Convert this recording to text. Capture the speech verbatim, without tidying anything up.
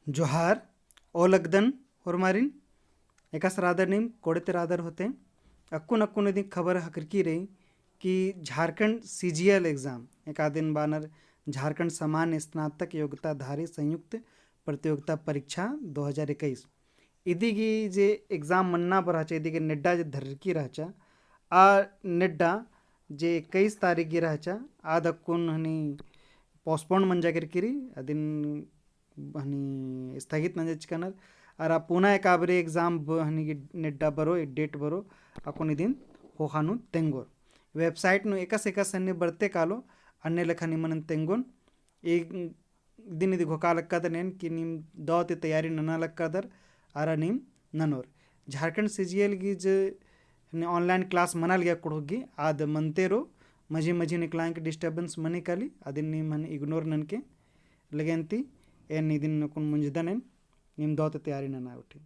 जोहार, ओलगदन होरमारिन, एकासे रअदर नीम कोड़े ती रअदर होते। अक्कुन अक्कुन इदिन खबर हकरकी रई कि झारखंड सीजीएल exam, एकादिन बानर झारखंड सामान्य स्नातक योग्यताधारी संयुक्त प्रतियोगिता परीक्षा दो हज़ार इक्कीस। इदी गे जे exam मन्ना बरआ रहचा, इदी गे नेड्डा जे धरकी रहचा, आ नेड्डा जे इक्कीस तारीख गे रहचा, आद अक्कुन हनी postpone मंजा केरकी रई, अदिन हनी स्थगित नंजकनर। अरा पुना एकाबारी exam ब-, हनी गे नेड्डा बरओ, date बरओ, अक्कुन इदिन ख़ोख़ा नू तेंगोर। Website नू एकासे एकासे हनी बरते कालो, अन्ने लेखा निमन तेंगोन। इदिन इदी घोखा लक्कादर एन कि नीम दव ती तैयारी नना लक्कादर, अरा नीम ननोर। झारखंड सीजीएल गे जे हनी online class मना लगिया कुँड़ुख़ गे, आद मनते रओ, मझी मझी निकलाएँ के disturbance मनी काली, अदिन नीम हनी ignore ननके लगेन ती, एन इदिन अक्कुन मुंजदन एन, नीम दव ती तैयारी नना उठी।